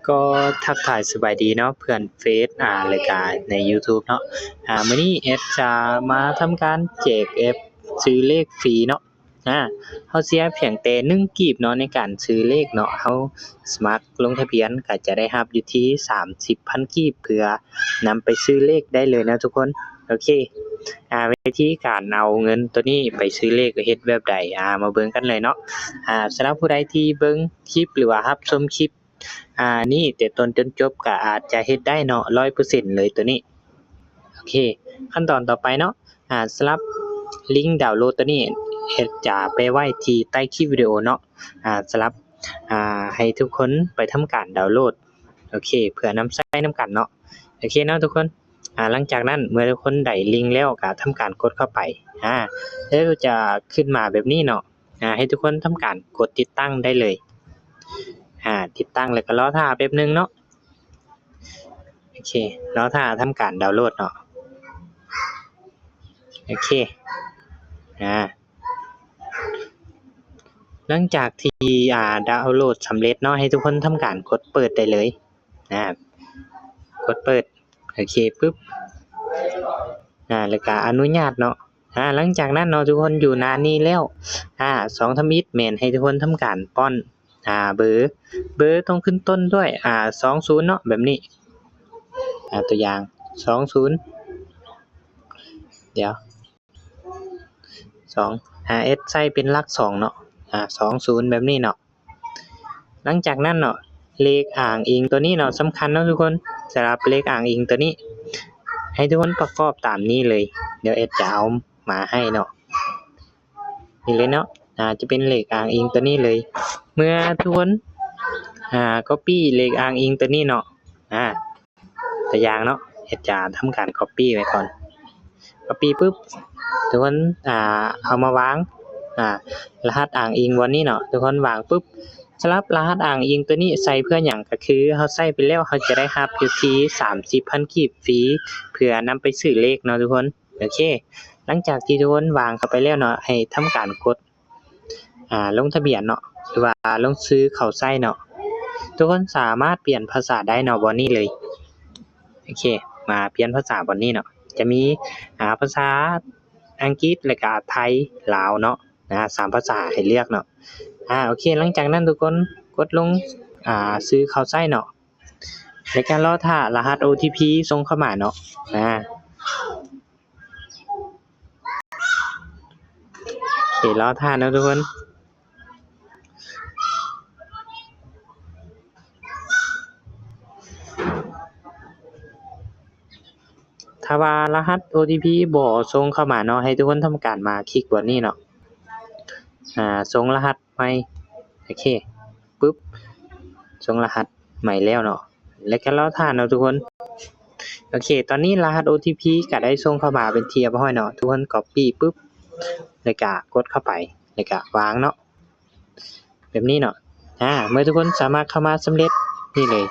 ກໍທັກທາຍສະບາຍດີເນາະ ເພື່ອນເຟສ ອາ ແລະກະໃນຢູທູບເນາະ. ອາ ມື້ນີ້ແອັດຈະມາທຳການແຈກແອັບຊື້ເລກຟຣີເນາະ. ອາ ເຮົາເສຍພຽງແຕ່ໜຶ່ງກີບເນາະ ໃນການຊື້ເລກເນາະ. ເຮົາສະໝັກລົງທະບຽນກໍຈະໄດ້ຮັບຢູ່ທີ່ສາມສິບພັນກີບ ເພື່ອນຳໄປຊື້ເລກໄດ້ເລີຍເນາະທຸກຄົນ. ໂອເຄ ອາ ວິທີການເອົາເງິນໂຕນີ້ໄປຊື້ເລກເຮັດແບບໃດ? ອາ ມາເບິ່ງກັນເລີຍເນາະ. ອາ ສຳລັບຜູ້ໃດທີ່ເບິ່ງຄລິບ ຫຼືວ່າຮັບຊົມຄລິບ ອາ ນີ້ແຕ່ຕົ້ນຈົນຈົບ ກໍອາດຈະເຮັດໄດ້ເນາະ ຮ້ອຍເປີເຊັນເລີຍໂຕນີ້. ໂອເຄ ຂັ້ນຕອນຕໍ່ໄປເນາະ. ອາ ສຳລັບລິງດາວໂຫຼດໂຕນີ້ ແອັດຈະແປະໄວ້ທີ່ໃຕ້ຄລິບວິດີໂອເນາະ. ອາ ສຳລັບ ອາ ໃຫ້ທຸກຄົນໄປທຳການດາວໂຫຼດ ໂອເຄ ເພື່ອນຳໃຊ້ນຳກັນເນາະ. ໂອເຄເນາະທຸກຄົນ. ອາ ຫຼັງຈາກນັ້ນ ເມື່ອທຸກຄົນໄດ້ລິງແລ້ວ ກໍທຳການກົດເຂົ້າໄປ. ອາ ແລ້ວຈະຂຶ້ນມາແບບນີ້ເນາະ. ອາ ໃຫ້ທຸກຄົນທຳການກົດຕິດຕັ້ງໄດ້ເລີຍ. ອາ ຕິດຕັ້ງແລ້ວກໍລໍຖ້າແປັບໜຶ່ງເນາະ. ໂອເຄ ລໍຖ້າທຳການດາວໂຫຼດເນາະ. ໂອເຄ ອາ ຫຼັງຈາກທີ່ ອາ ດາວໂຫຼດສຳເລັດເນາະ ໃຫ້ທຸກຄົນທຳການກົດເປີດໄດ້ເລີຍ. ອາ ກົດເປີດ ໂອເຄປຶບ ອາ ແລ້ວກະອະນຸຍາດເນາະ. ອາ ຫຼັງຈາກນັ້ນເນາະ ທຸກຄົນຢູ່ໜ້ານີ້ແລ້ວ ອາ ຊ່ອງທຳອິດແມ່ນໃຫ້ທຸກຄົນທຳການປ້ອນ ອາ ເບີ ເບີຕ້ອງຂຶ້ນຕົ້ນດ້ວຍ ອາ ສອງສູນເນາະ ແບບນີ້. ອາ ຕົວຢ່າງ ສອງສູນ ດຽວ ສອງ ອາ ແອັດໃສ່ເປັນຫຼັກສອງເນາະ ອາ ສອງສູນ ແບບນີ້ເນາະ. ຫຼັງຈາກນັ້ນເນາະ ເລກອ້າງອີງຕົວນີ້ເນາະ ສຳຄັນເນາະທຸກຄົນ. ສຳລັບເລກອ້າງອີງຕົວນີ້ ໃຫ້ທຸກຄົນປະກອບຕາມນີ້ເລີຍ. ດຽວແອັດຈະເອົາມາໃຫ້ເນາະ. ນີ້ເລີຍເນາະ ອາ ຈະເປັນເລກອ້າງອີງຕົວນີ້ເລີຍ. ເມື່ອທຸກຄົນ ອາ ກັອບປີ້ເລກອ້າງອີງຕົວນີ້ເນາະ ອາ ຕົວຢ່າງເນາະ ແອັດຈະທຳການກັອບປີ້ໄວ້ກ່ອນ. ກັອບປີ້ປຶບ ທຸກຄົນ ອາ ເອົາມາວາງ ອາ ລະຫັດອ້າງອີງບ່ອນນີ້ເນາະ. ທຸກຄົນວາງປຶບ ສຳລັບລະຫັດອ້າງອີງຕົວນີ້ໃສ່ເພື່ອຫຍັງ? ກໍຄືເຮົາໃສ່ໄປແລ້ວ ເຮົາຈະໄດ້ຮັບຢູ່ທີ່ສາມສິບພັນກີບຟຣີ ເພື່ອນຳໄປຊື້ເລກເນາະທຸກຄົນ. ໂອເຄ ຫຼັງຈາກທີ່ທຸກຄົນວາງເຂົ້າໄປແລ້ວເນາະ ໃຫ້ທຳການກົດ ອາ ລົງທະບຽນເນາະ ຫຼືວ່າລົງຊື່ເຂົ້າໃຊ້ເນາະ. ທຸກຄົນສາມາດປ່ຽນພາສາໄດ້ເນາະ ບ່ອນນີ້ເລີຍ. ໂອເຄ ມາປ່ຽນພາສາບ່ອນນີ້ເນາະ ຈະມີ ອາ ພາສາອັງກິດ ແລະກະໄທ ລາວເນາະ ອາ ສາມພາສາໃຫ້ເລືອກເນາະ. ອາ ໂອເຄ ຫຼັງຈາກນັ້ນທຸກຄົນກົດລົງ ອາ ຊື່ເຂົ້າໃຊ້ເນາະ ແລະກະລໍຖ້າລະຫັດໂອທີພີສົ່ງເຂົ້າມາເນາະ. ອາ ໂອເຄ ລໍຖ້າເນາະທຸກຄົນ. ຖ້າວ່າລະຫັດໂອທີພີບໍ່ສົ່ງເຂົ້າມາເນາະ ໃຫ້ທຸກຄົນທຳການມາຄລິກບ່ອນນີ້ເນາະ ອາ ສົ່ງລະຫັດໃໝ່. ໂອເຄ ປຶບ ສົ່ງລະຫັດໃໝ່ແລ້ວເນາະ ແລະກະລໍຖ້າເນາະທຸກຄົນ. ໂອເຄ ຕອນນີ້ລະຫັດໂອທີພີກະໄດ້ສົ່ງເຂົ້າມາເປັນທີ່ຮຽບຮ້ອຍເນາະ. ທຸກຄົນກັອບປີ້ປຶບ ແລະກະກົດເຂົ້າໄປ ແລະກະວາງເນາະ ແບບນີ້ເນາະ. ອາ ເມື່ອທຸກຄົນສາມາດເຂົ້າມາສຳເລັດນີ້ເລີຍ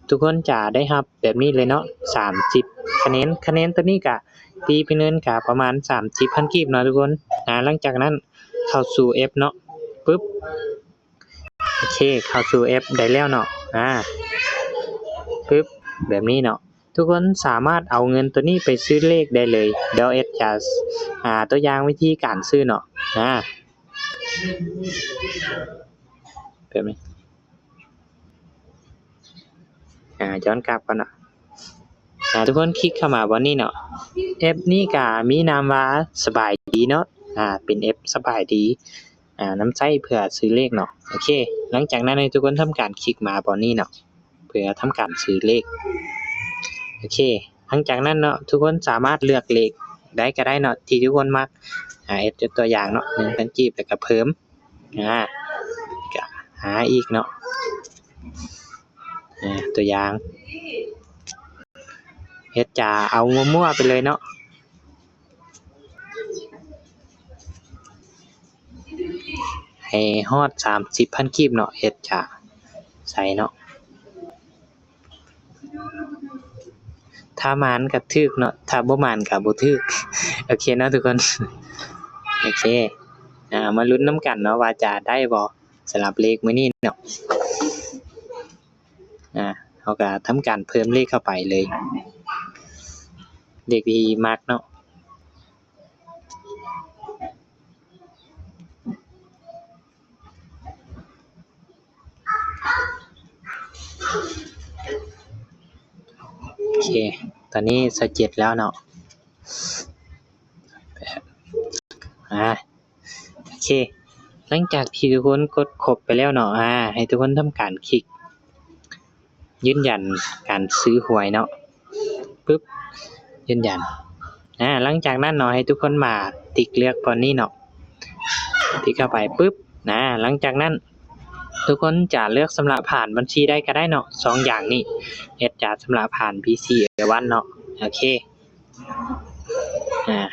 ທຸກຄົນຈະໄດ້ຮັບແບບນີ້ເລີຍເນາະ ສາມສິບຄະແນນ. ຄະແນນຕົວນີ້ກະຕີເປັນເງິນກະປະມານສາມສິບພັນກີບເນາະທຸກຄົນ. ອາ ຫຼັງຈາກນັ້ນເຂົ້າສູ່ແອັບເນາະ ປຶບ ໂອເຄ ເຂົ້າສູ່ແອັບໄດ້ແລ້ວເນາະ ອາ ປຶບ ແບບນີ້ເນາະ. ທຸກຄົນສາມາດເອົາເງິນໂຕນີ້ໄປຊື້ເລກໄດ້ເລີຍ. ດຽວແອັດຈະ ອາ ຕົວຢ່າງວິທີການຊື້ເນາະ ອາ ແບບນີ້ ອາ ຍ້ອນກັບກ່ອນເນາະ. ອາ ທຸກຄົນຄລິກເຂົ້າມາບ່ອນນີ້ເນາະ. ແອັບນີ້ກະມີນາມວ່າສະບາຍດີເນາະ ອາ ເປັນແອັບສະບາຍດີ ອາ ນຳໃຊ້ເພື່ອຊື້ເລກເນາະ. ໂອເຄ ຫຼັງຈາກນັ້ນໃຫ້ທຸກຄົນທຳການຄລິກມາບ່ອນນີ້ເນາະ ເພື່ອທຳການຊື້ເລກ. ໂອເຄ ຫຼັງຈາກນັ້ນເນາະ ທຸກຄົນສາມາດເລືອກເລກໃດກໍໄດ້ເນາະ ທີ່ທຸກຄົນມັກ. ອາ ເຮັດຍົກຕົວຢ່າງເນາະ ໜຶ່ງພັນກີບ ແລ້ວກໍເພີ່ມ ອາ ກໍຫາອີກເນາະ ອາ ຕົວຢ່າງ ເຮັດຈະເອົາມົ້ວໆໄປເລີຍເນາະ ໃຫ້ຮອດສາມສິບພັນກີບເນາະ ເຮັດຈະໃສ່ເນາະ. ຖ້າໝານກໍຖືກເນາະ ຖ້າບໍ່ໝານກໍບໍ່ຖືກ. ໂອເຄເນາະທຸກຄົນ ໂອເຄ ອາ ມາລຸ້ນນຳກັນເນາະວ່າຈະໄດ້ບໍ່. ສຳລັບເລກມື້ນີ້ເນາະ ອາ ເຮົາກໍທຳການເພີ່ມເລກເຂົ້າໄປເລີຍ ເລກທີ່ມັກເນາະ. ໂອເຄ ຕອນນີ້ຊາວເຈັດແລ້ວເນາະ ອາ ໂອເຄ ຫຼັງຈາກທີ່ທຸກຄົນກົດຄົບໄປແລ້ວເນາະ ອາ ໃຫ້ທຸກຄົນທຳການຄລິກ ຢືນຢັນການຊື້ຫວຍເນາະ ປຶບ ຢືນຢັນ ອາ ຫຼັງຈາກນັ້ນເນາະ ໃຫ້ທຸກຄົນມາຕິກເລືອກບ່ອນນີ້ເນາະ ຕິກເຂົ້າໄປປຶບ ອາ ຫຼັງຈາກນັ້ນ ທຸກຄົນຈະເລືອກຊຳລະຜ່ານບັນຊີໃດກໍໄດ້ເນາະ ສອງຢ່າງນີ້ ແອັດຈະຊຳລະຜ່ານ ບີຊີ ເອວັນ ເນາະ ໂອເຄ ອາ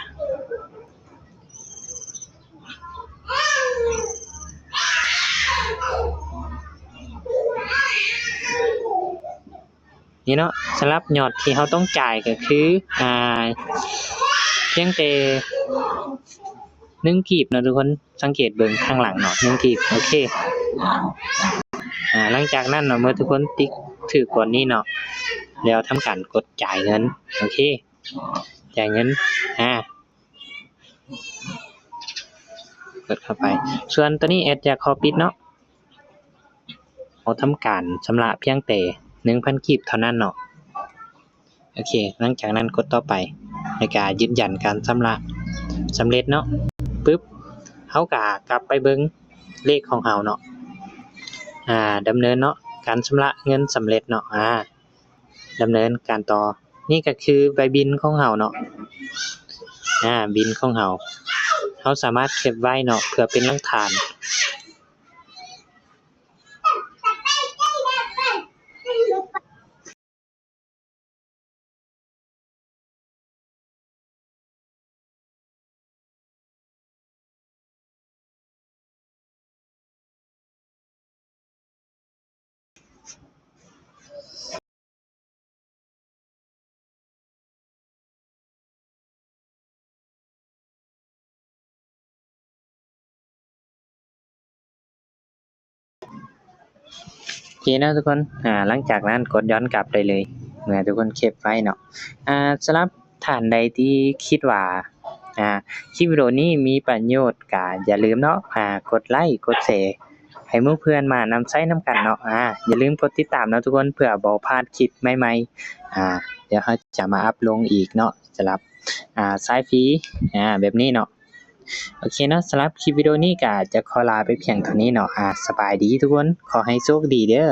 ນີ້ເນາະ ສຳລັບຍອດທີ່ເຮົາຕ້ອງຈ່າຍກໍຄື ອາ ພຽງແຕ່ໜຶ່ງກີບເນາະທຸກຄົນ ສັງເກດເບິ່ງຂ້າງຫຼັງເນາະ ໜຶ່ງກີບ ໂອເຄ ອາ ຫຼັງຈາກນັ້ນເນາະ ເມື່ອທຸກຄົນຕິກຖືກບ່ອນນີ້ເນາະ ແລ້ວທຳການກົດຈ່າຍເງິນ ໂອເຄ ຈ່າຍເງິນ ອາ ກົດເຂົ້າໄປ ສ່ວນໂຕນີ້ແອັດຢາກຂໍປິດເນາະ ເຮົາທຳການຊຳລະພຽງແຕ່ໜຶ່ງພັນກີບເທົ່ານັ້ນເນາະ ໂອເຄ ຫຼັງຈາກນັ້ນກົດຕໍ່ໄປ ແລ້ວກະຢືນຢັນການຊຳລະສຳເລັດເນາະ ປຶບ ເຮົາກະກັບໄປເບິ່ງເລກຂອງເຮົາເນາະ ອາ ດຳເນີນເນາະ ການຊຳລະເງິນສຳເລັດເນາະ ອາ ດຳເນີນການຕໍ່ ນີ້ກໍຄືໃບບິນຂອງເຮົາເນາະ ອາ ບິນຂອງເຮົາ ເຮົາສາມາດເກັບໄວ້ເນາະ ເພື່ອເປັນຫຼັກຖານ.ໂອເຄເນາະທຸກຄົນ ອາ ຫຼັງຈາກນັ້ນກົດຍ້ອນກັບໄດ້ເລີຍ ເມື່ອທຸກຄົນເກັບໄວ້ເນາະ ອາ ສຳລັບທ່ານໃດທີ່ຄິດວ່າ ອາ ຄລິບວິດີໂອນີ້ມີປະໂຫຍດ ກະຢ່າລືມເນາະ ອາ ກົດໄລ ກົດແຊ ໃຫ້ໝູ່ເພື່ອນມານຳໃຊ້ນຳກັນເນາະ ອາ ຢ່າລືມກົດຕິດຕາມເນາະທຸກຄົນ ເພື່ອບໍ່ພາດຄລິບໃໝ່ໆ ອາ ດຽວເຮົາຈະມາອັບລົງອີກເນາະ ສຳລັບ ອາ ສາຍຟຣີ ອາ ແບບນີ້ເນາະ. ໂອເຄເນາະ ສຳລັບຄລິບວິດີໂອນີ້ກະຈະຂໍລາໄປພຽງເທົ່ານີ້ເນາະ ອາ ສະບາຍດີທຸກຄົນ ຂໍໃຫ້ໂຊກດີເດີ.